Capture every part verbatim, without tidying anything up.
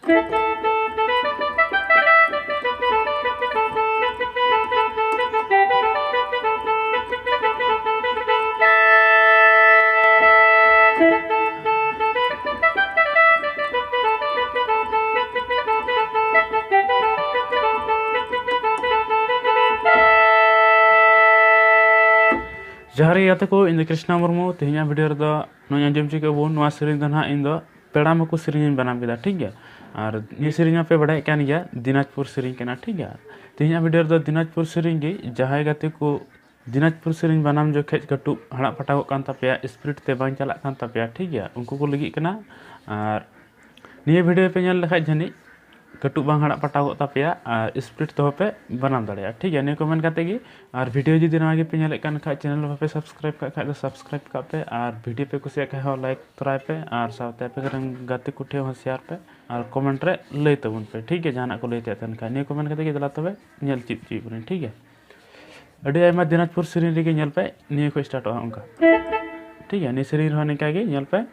ᱡᱚᱦᱟᱨ ᱜᱮ ᱜᱟᱛᱮ ᱠᱚ, ᱤᱧ ᱫᱚ ᱠᱨᱤᱥᱱᱟ ᱢᱩᱨᱢᱩ᱾ ᱛᱮᱦᱮᱧᱟᱜ ᱵᱷᱤᱰᱤᱭᱳ ᱨᱮᱫᱚ ᱱᱚᱜᱼᱚᱭ ᱟᱸᱡᱚᱢ ᱪᱚ ᱠᱮᱫ ᱵᱚᱱ, ᱱᱚᱣᱟ ᱥᱮᱨᱮᱧ ᱫᱚ ᱱᱟᱦᱟᱜ ᱤᱧ ᱫᱚ ᱯᱮᱲᱟ ᱢᱟᱠᱚ ᱥᱮᱨᱮᱧ ᱤᱧ ᱵᱮᱱᱟᱣ ᱠᱮᱫᱟ, ᱴᱷᱤᱠ ᱜᱮᱭᱟ᱾ ᱟᱨ ᱱᱤᱭᱟᱹ ᱥᱮᱨᱮᱧ ᱢᱟᱯᱮ ᱵᱟᱲᱟᱭᱮᱫ ᱠᱟᱱ ᱜᱮᱭᱟ, ᱫᱤᱱᱟᱡᱽᱯᱩᱨ ᱥᱮᱨᱮᱧ ᱠᱟᱱᱟ, ᱴᱷᱤᱠ ᱜᱮᱭᱟ᱾ ᱛᱮᱦᱮᱧᱟᱜ ᱵᱷᱤᱰᱤᱭᱳ ᱨᱮᱫᱚ ᱫᱤᱱᱟᱡᱽᱯᱩᱨ ᱥᱮᱨᱮᱧ ᱜᱮ, ᱡᱟᱦᱟᱸᱭ ᱜᱟᱛᱮ ᱠᱚ ᱫᱤᱱᱟᱡᱽᱯᱩᱨ ᱥᱮᱨᱮᱧ ᱵᱟᱱᱟᱢ ᱡᱚᱠᱷᱮᱡ ᱠᱟᱹᱴᱩᱵ ᱦᱟᱲᱟᱜ ᱯᱟᱴᱟᱜᱚᱜ ᱠᱟᱱ ᱛᱟᱯᱮᱭᱟ, ᱥᱯᱤᱰ ᱛᱮ ᱵᱟᱝ ᱪᱟᱞᱟᱜ ᱠᱟᱱ ᱛᱟᱯᱮᱭᱟ, ᱴᱷᱤᱠ ᱜᱮᱭᱟ, ᱩᱱᱠᱩ ᱠᱚ ᱞᱟᱹᱜᱤᱫ ᱠᱟᱱᱟ᱾ ᱟᱨ ᱱᱤᱭᱟᱹ ᱵᱷᱤᱰᱤᱭᱳ ᱯᱮ ᱧᱮᱞ ᱞᱮᱠᱷᱟᱡ ᱡᱟᱹᱱᱤᱡ ᱠᱟᱹᱴᱩᱵ ᱵᱟᱝ ᱦᱟᱲᱟᱜ ᱯᱟᱴᱟᱜᱚᱜ ᱛᱟᱯᱮᱭᱟ ᱟᱨ ᱥᱯᱤᱰ ᱛᱮᱦᱚᱸ ᱯᱮ ᱵᱟᱱᱟᱢ ᱫᱟᱲᱮᱭᱟᱜᱼᱟ, ᱴᱷᱤᱠ ᱜᱮᱭᱟ᱾ ᱱᱤᱭᱟᱹ ᱠᱚ ᱢᱮᱱ ᱠᱟᱛᱮ ᱜᱮ, ᱟᱨ ᱵᱷᱤᱰᱤᱭᱳ ᱡᱩᱫᱤ ᱱᱟᱣᱟ ᱜᱮᱯᱮ ᱧᱮᱞᱮᱫ ᱠᱟᱱ ᱠᱷᱟᱡ, ᱪᱮᱱᱮᱞ ᱵᱟᱯᱮ ᱥᱟᱵᱥᱠᱨᱟᱭᱤᱵ ᱠᱟᱜ ᱠᱷᱟᱡ ᱫᱚ ᱥᱟᱵᱥᱠᱨᱟᱭᱤᱵ ᱠᱟᱜ ᱯᱮ, ᱟᱨ ᱵᱷᱤᱰᱤᱭᱳ ᱯᱮ ᱠᱩᱥᱤᱭᱟᱜ ᱠᱷᱟᱡ ᱦᱚᱸ ᱞᱟᱭᱤᱠ ᱛᱚᱨᱟᱭ ᱯᱮ, ᱟᱨ ᱥᱟᱶᱛᱮ ᱟᱯᱮ ᱨᱮᱱ ᱜᱟᱛᱮ ᱠᱚ ᱴᱷᱮᱱ ᱦᱚᱸ ᱥᱮᱭᱟᱨ ᱯᱮ, ᱟᱨ ᱠᱚᱢᱮᱱᱴ ᱨᱮ ᱞᱟᱹᱭ ᱛᱟᱵᱚᱱ ᱯᱮ, ᱴᱷᱤᱠ ᱜᱮᱭᱟ, ᱡᱟᱦᱟᱱᱟᱜ ᱠᱚ ᱞᱟᱹᱭ ᱛᱮᱭᱟᱜ ᱛᱟᱦᱮᱱ ᱠᱷᱟᱡ᱾ ᱱᱤᱭᱟᱹ ᱠᱚ ᱢᱮᱱ ᱠᱟᱛᱮ ᱜᱮ ᱫᱮᱞᱟ ᱛᱚᱵᱮ ᱧᱮᱞ ᱪᱮᱫ ᱦᱚᱪᱚᱭᱮᱫ ᱵᱚᱱᱟᱹᱧ, ᱴᱷᱤᱠ ᱜᱮᱭᱟ᱾ ᱟᱹᱰᱤ ᱟᱭᱢᱟ ᱫᱤᱱᱟᱡᱽᱯᱩᱨ ᱥᱮᱨᱮᱧ ᱨᱮᱜᱮ ᱧᱮᱞ ᱯᱮ, ᱱᱤᱭᱟᱹ ᱠᱷᱚᱡ ᱥᱴᱟᱨᱴᱚᱜᱼᱟ ᱚᱱᱠᱟ, ᱴᱷᱤᱠ ᱜᱮᱭᱟ᱾ ᱱᱤᱭᱟᱹ ᱥᱮᱨᱮᱧ ᱨᱮᱦᱚᱸ ᱱᱤᱝᱠᱟ ᱜᱮ ᱧᱮᱞ ᱯᱮ,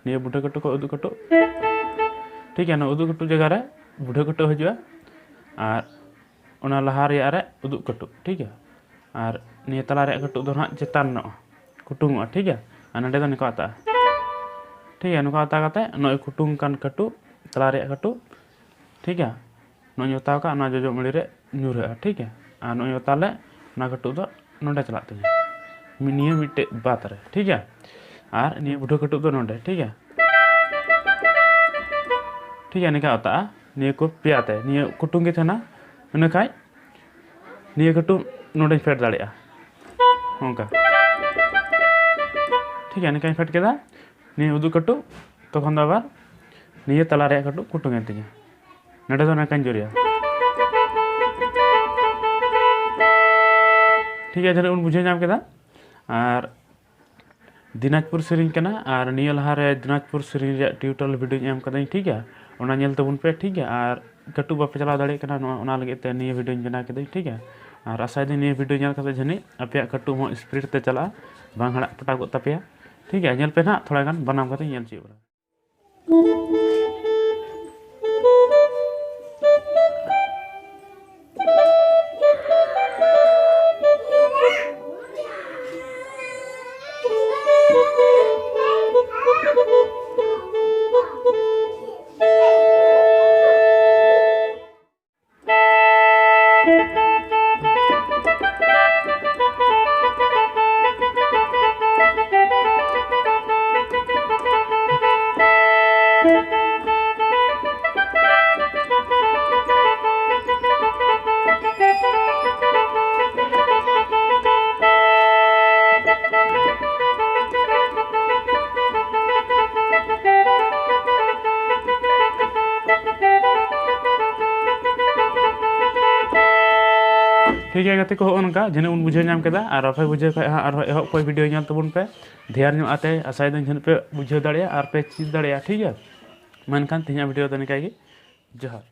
ᱱᱤᱭᱟᱹ ᱵᱩᱰᱷᱟᱹ ᱠᱟᱹᱴᱩ ᱠᱷᱚᱡ ᱩᱫᱩᱜ ᱠᱟᱹᱴᱩ, ᱴᱷᱤᱠ ᱜᱮᱭᱟ᱾ ᱱᱚᱣᱟ ᱩᱫᱩᱜ ᱠᱟᱹᱴᱩ ᱡᱟᱭᱜᱟ ᱨᱮ ᱵᱩᱰᱷᱟᱹ ᱠᱟᱹᱴᱩ ᱦᱤᱡᱩᱜᱼᱟ, ᱟᱨ ᱚᱱᱟ ᱞᱟᱦᱟ ᱨᱮᱭᱟᱜ ᱨᱮ ᱩᱫᱩᱜ ᱠᱟᱹᱴᱩ, ᱴᱷᱤᱠ ᱜᱮᱭᱟ᱾ ᱟᱨ ᱱᱤᱭᱟᱹ ᱛᱟᱞᱟ ᱨᱮᱭᱟᱜ ᱠᱟᱹᱴᱩ ᱫᱚ ᱱᱟᱦᱟᱜ ᱪᱮᱛᱟᱱ ᱧᱚᱜᱼᱟ, ᱠᱩᱴᱩᱝᱚᱜᱼᱟ, ᱴᱷᱤᱠ ᱜᱮᱭᱟ᱾ ᱟᱨ ᱱᱚᱸᱰᱮ ᱫᱚ ᱱᱤᱝᱠᱟ ᱟᱛᱟᱜᱼᱟ, ᱴᱷᱤᱠ ᱜᱮᱭᱟ᱾ ᱱᱚᱝᱠᱟ ᱟᱛᱟ ᱠᱟᱛᱮ ᱱᱚᱜᱼᱚᱭ ᱠᱩᱴᱩᱝ ᱠᱟᱱ ᱠᱟᱹᱴᱩ, ᱛᱟᱞᱟ ᱨᱮᱭᱟᱜ ᱠᱟᱹᱴᱩ, ᱴᱷᱤᱠ ᱜᱮᱭᱟ᱾ ᱱᱚᱜᱼᱚᱭ ᱚᱛᱟᱣ ᱠᱟᱜ, ᱱᱚᱣᱟ ᱡᱚᱡᱚ ᱢᱟᱹᱲᱤ ᱨᱮ ᱧᱩᱨᱦᱟᱹᱜᱼᱟ, ᱴᱷᱤᱠ ᱜᱮᱭᱟ᱾ ᱟᱨ ᱱᱚᱜᱼᱚᱭ ᱚᱛᱟ ᱞᱮ, ᱚᱱᱟ ᱠᱟᱹᱴᱩᱵ ᱫᱚ ᱱᱚᱸᱰᱮ ᱪᱟᱞᱟᱜ ᱛᱤᱧᱟᱹ, ᱢᱤ-, ᱱᱤᱭᱟᱹ ᱢᱤᱫᱴᱮᱡ ᱵᱟᱛ ᱨᱮ, ᱴᱷᱤᱠ ᱜᱮᱭᱟ᱾ ᱟᱨ ᱱᱤᱭᱟᱹ ᱵᱩᱰᱷᱟᱹ ᱠᱟᱹᱴᱩᱵ ᱫᱚ ᱱᱚᱸᱰᱮ, ᱴᱷᱤᱠ ᱜᱮᱭᱟ᱾ ᱴᱷᱤᱠ ᱜᱮᱭᱟ, ᱱᱤᱝᱠᱟ ᱚᱛᱟᱜᱼᱟ, ᱱᱤᱭᱟᱹ ᱠᱚ ᱯᱮᱭᱟ ᱛᱮ, ᱱᱤᱭᱟᱹ ᱠᱩᱴᱩᱝ ᱜᱮ ᱛᱟᱦᱮᱱᱟ, ᱤᱱᱟᱹ ᱠᱷᱟᱡ ᱱᱤᱭᱟᱹ ᱠᱟᱹᱴᱩᱵ ᱱᱚᱸᱰᱮᱧ ᱯᱷᱮᱰ ᱫᱟᱲᱮᱭᱟᱜᱼᱟ, ᱚᱱᱠᱟ, ᱴᱷᱤᱠ ᱜᱮᱭᱟ᱾ ᱱᱤᱝᱠᱟᱧ ᱯᱷᱮᱰ ᱠᱮᱫᱟ, ᱱᱤᱭᱟᱹ ᱩᱫᱩᱜ ᱠᱟᱹᱴᱩᱵ, ᱛᱚᱠᱷᱚᱱ ᱫᱚ ᱟᱵᱟᱨ ᱱᱤᱭᱟᱹ ᱛᱟᱞᱟ ᱨᱮᱭᱟᱜ ᱠᱟᱹᱴᱩᱵ ᱠᱩᱴᱩᱝ ᱮᱱ ᱛᱤᱧᱟ᱾ ᱱᱚᱰᱮ ᱫᱚ ᱱᱚᱝᱠᱟᱧ ᱡᱳᱨᱮᱭᱟ᱾ ᱴᱷᱤᱠ ᱜᱮᱭᱟ, ᱡᱟᱹᱱᱤᱡ ᱵᱚᱱ ᱵᱩᱡᱷᱟᱹᱣ ᱧᱟᱢ ᱠᱮᱫᱟ᱾ ᱟᱨ ᱫᱤᱱᱟᱡᱽᱯᱩᱨ ᱥᱮᱨᱮᱧ ᱠᱟᱱᱟ, ᱟᱨ ᱱᱤᱭᱟᱹ ᱞᱟᱦᱟᱨᱮ ᱫᱤᱱᱟᱡᱽᱯᱩᱨ ᱥᱮᱨᱮᱧ ᱨᱮᱭᱟᱜ ᱴᱤᱭᱩᱴᱳᱨᱤᱭᱟᱞ ᱵᱷᱤᱰᱤᱭᱳᱧ ᱮᱢ ᱠᱟᱹᱫᱟᱹᱧ, ᱴᱷᱤᱠ ᱜᱮᱭᱟ, ᱚᱱᱟ ᱧᱮᱞ ᱛᱟᱵᱚᱱ ᱯᱮ, ᱴᱷᱤᱠ ᱜᱮᱭᱟ᱾ ᱟᱨ ᱠᱟᱹᱴᱩᱵ ᱵᱟᱯᱮ ᱪᱟᱞᱟᱣ ᱫᱟᱲᱮᱭᱟᱜ ᱠᱟᱱᱟ, ᱱᱚᱣᱟ, ᱚᱱᱟ ᱞᱟᱹᱜᱤᱫ ᱛᱮ ᱱᱤᱭᱟᱹ ᱵᱷᱤᱰᱤᱭᱳᱧ ᱵᱮᱱᱟᱣ ᱠᱮᱫᱟᱹᱧ, ᱴᱷᱤᱠ ᱜᱮᱭᱟ᱾ ᱟᱨ ᱟᱥᱟᱭᱮᱫᱟᱹᱧ ᱱᱤᱭᱟᱹ ᱵᱷᱤᱰᱤᱭᱳ ᱧᱮᱞ ᱠᱟᱛᱮ ᱡᱟᱹᱱᱤᱡ ᱟᱯᱮᱭᱟᱜ ᱠᱟᱹᱴᱩᱵ ᱦᱚᱸ ᱥᱯᱤᱰ ᱛᱮ ᱪᱟᱞᱟᱜᱼᱟ, ᱵᱟᱝ ᱦᱟᱲᱟᱜ ᱯᱟᱴᱟᱜᱚᱜ ᱛᱟᱯᱮᱭᱟ, ᱴᱷᱤᱠ ᱜᱮᱭᱟ᱾ ᱧᱮᱞ ᱯᱮ ᱱᱟᱦᱟᱜ, ᱛᱷᱚᱲᱟ ᱜᱟᱱ ᱵᱟᱱᱟᱢ ᱠᱟᱛᱮᱧ ᱧᱮᱞ ᱦᱚᱪᱚᱭᱮᱫ ᱵᱚᱱᱟ᱾ ᱴᱷᱤᱠ ᱜᱮᱭᱟ ᱜᱟᱛᱮ ᱠᱚ, ᱦᱚᱸᱜᱼᱚ ᱱᱚᱝᱠᱟ ᱡᱟᱹᱱᱤᱡ ᱵᱚᱱ ᱵᱩᱡᱷᱟᱹᱣ ᱧᱟᱢ ᱠᱮᱫᱟ, ᱟᱨ ᱵᱟᱯᱮ ᱵᱩᱡᱷᱟᱹᱣ ᱠᱷᱟᱡ ᱦᱟᱸᱜ ᱟᱨᱦᱚᱸ ᱮᱦᱚᱵ ᱠᱷᱚᱡ ᱵᱷᱤᱰᱤᱭᱳ ᱧᱮᱞ ᱛᱟᱵᱚᱱ ᱯᱮ᱾ ᱫᱷᱮᱭᱟᱱ ᱧᱚᱜ ᱟᱛᱮ ᱟᱥᱟᱭ ᱫᱟᱹᱧ ᱡᱟᱹᱱᱤᱡ ᱯᱮ ᱵᱩᱡᱷᱟᱹᱣ ᱫᱟᱲᱮᱭᱟᱜᱼᱟ, ᱴᱷᱤᱠ ᱜᱮᱭᱟ᱾ ᱢᱮᱱᱠᱷᱟᱱ ᱛᱮᱦᱮᱧᱟᱜ ᱵᱷᱤᱰᱤᱭᱳ ᱫᱚ ᱱᱤᱝᱠᱟ ᱜᱮ᱾ ᱡᱚᱦᱟᱨ᱾